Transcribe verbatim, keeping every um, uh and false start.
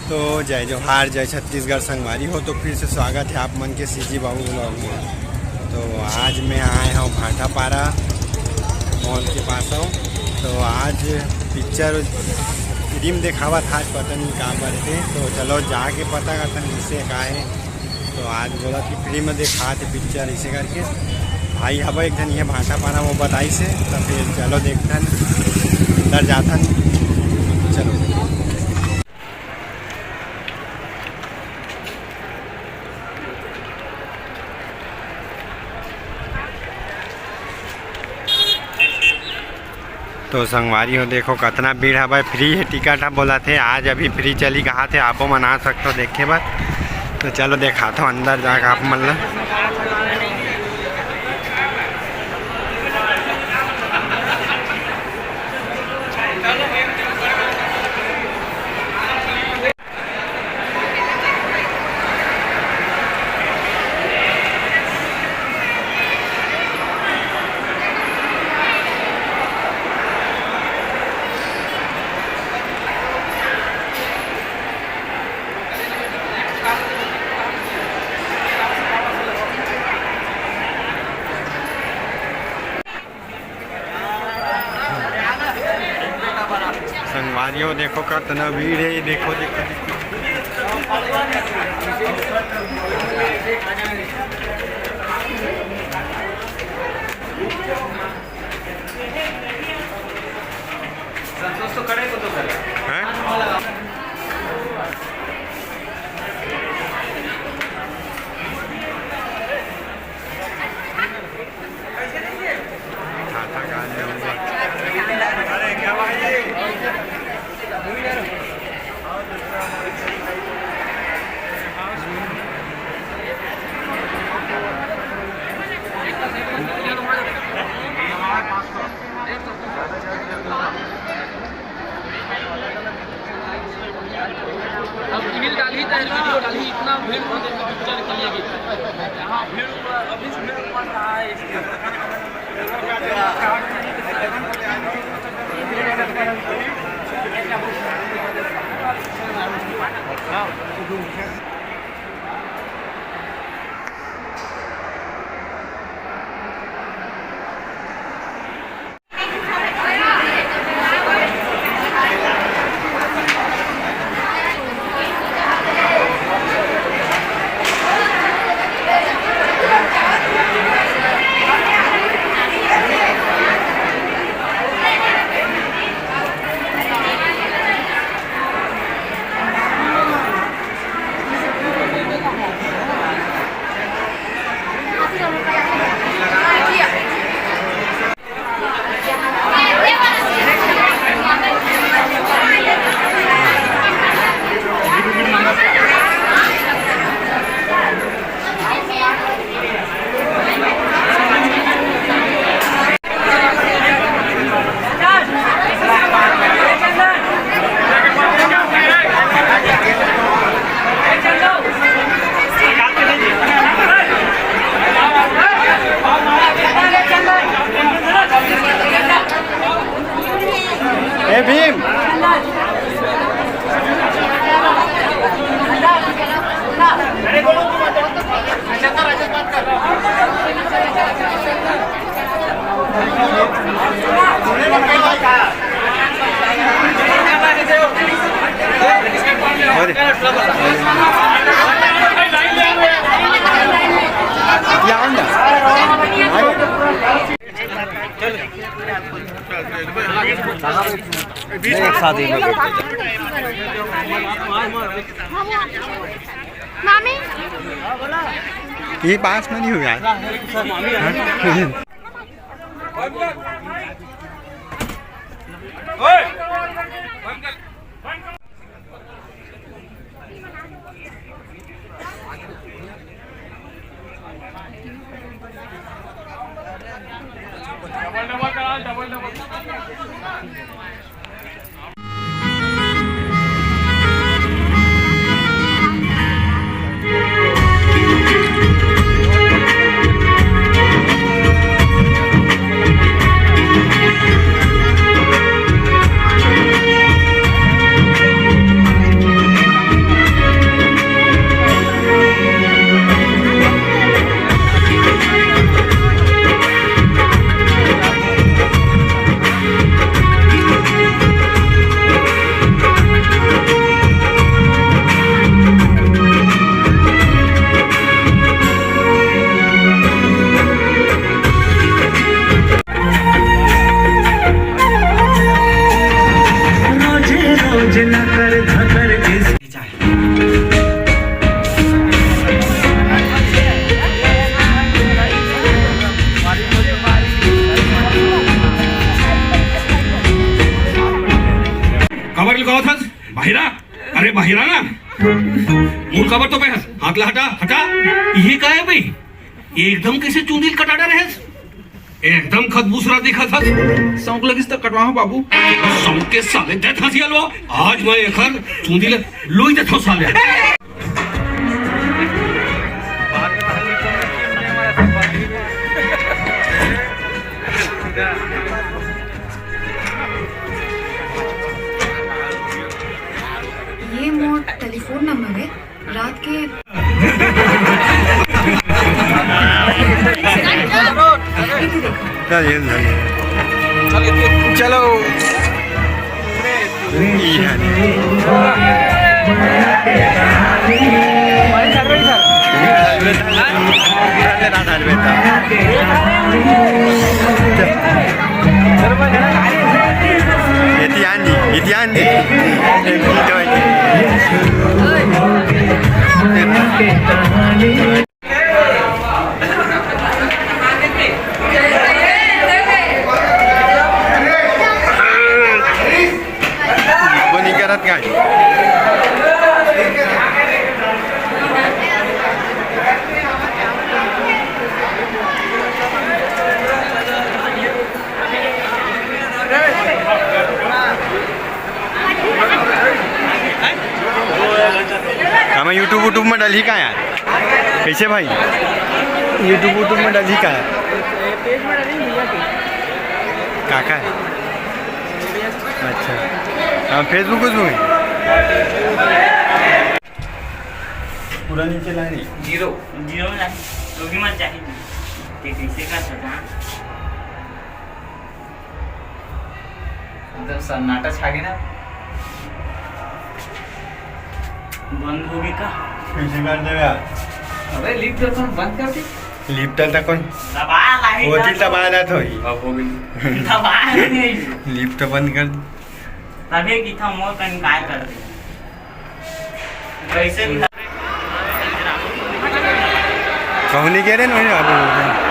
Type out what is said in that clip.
तो जय जोहार, जय छत्तीसगढ़ संगवारी हो। तो फिर से स्वागत है आप मन के सीजी बाबू vlog में। तो आज मैं आए हूँ भाटापारा mall के पास हूँ। तो आज पिक्चर फिल्म देखावत आज पता नहीं का करते। तो चलो जाके पता करथन किसे का है। तो आज बोला कि फ्री में देखा थे पिक्चर, इसे करके भाई हवा एक जन ये भाटापारा वो बताई से। तो फिर चलो देखथन, अंदर जाथन। चलो। तो संगवारी हो, देखो कतना भीड़ हवय। फ्री है टिकट ह बोला थे, आज अभी फ्री चली कहा थे, आपो मन आ सकते हो देखे बर। तो चलो देखा थो अंदर जाके आप मन ला। संगवारी हो, देखो कतना भीड़ है, देखो, देखो, देखो। संतोष तो खड़े को तो कर। हैं? अब reel डाली तो यार, video डाली, इतना भीड़ हो गया पिक्चर के लिए भी। जहाँ भीड़ हुआ, अभी से भीड़ बढ़ रहा है इसके। ए भीम। एक साथ ही में बैठ जाओ। मामी। ये पास में नहीं हुआ यार। हाँ? काबर लुकावत हस? बाहिरा। अरे बाहिरा ना। मुंह काबर तोपे हस? हाथ ला हटा, हटा। ये का है भाई? ये एकदम कइसे चूंदी ल कटा डारे हस? एकदम खतबूसरा दिखत हस। सौंक लगिस त कटवाहूं बाबू। सौंक के साले दे हंसिया लो। आज मैं एखर चूंदी ल लुई देथों साले। ये मोर टेलीफोन नंबर है। रात के चल, ये चल। चलो। इतिहान जी, इतिहान जी। वो नहीं करत का है? हमें YouTube, YouTube में डलही का यार? कैसे भाई? YouTube, YouTube में डलही का यार? काका है? अच्छा। हाँ, Facebook, Facebook में। पूरा नीचे ला नहीं। जीरो। जीरो में नहीं। तो भी मत चाहिए। ते कैसे कर सकता? एकदम सन्नाटा छा गया ना। बंद होगे का? कैसे कर देवे यार? अबे लिफ्ट तो तुम बंद कर दे। लिफ्ट तक कौन? दबा ला ही होती था। दबा ला तो ही। अब हो गई। दबा नहीं। लिफ्ट तो बंद कर। तबे की था मोर कन काय कर दे। वैसे भी कहूँ नहीं कह रहे ना, वही आप लोग।